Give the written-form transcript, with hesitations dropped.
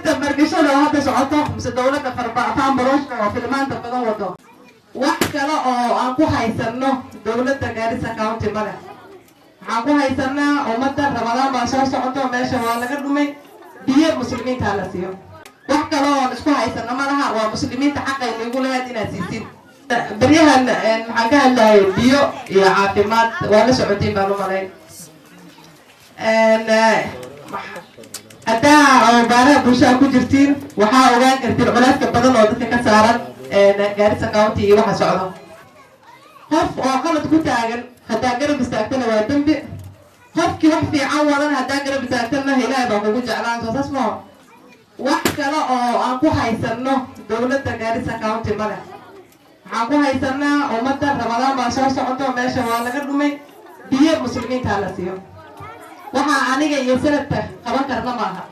Dowladda margashada oo hadda socoto mise dowladda farbafaanbarooshka oo filmaanta badan wado, wax kale oo aan ku haysano dowladda Gaarisa County male. Waxaan ku haysanaa ummadda Ramadaan baa soo socoto, meesha waa laga dhumay, biyo muslimiinta la siiyo. Wax kale oon isku haysano ma laha. Waa muslimiinta xaqay nagu lahayd inaad siisin. Beryahan maxaan ka hadlayay? Biyo iyo caafimaad. Waa la socotiin baan u malayn. Haddaa oo baaraha bulshada ku jirtiin, waxaa ogaan kartiin culeyska badan oo dadka ka saaran Gaarisa County iyo waxa socdo. Qof oo qalad ku taagan haddaa garab istaagtana waa dembi, qofkii wax fiican wadan haddaa garab istaagtana Ilaahay baa kugu jeclaan. Soo saas maho? Wax kale oo aan ku haysano dowladda Gaarisa County male. Waxaan ku haysanaa ummadda Ramadaan baa soo socoto, meesha waa laga dhumay, biyo muslimiinta la siiyo. Waxaa aniga iyo sanadka qaban karna maaha.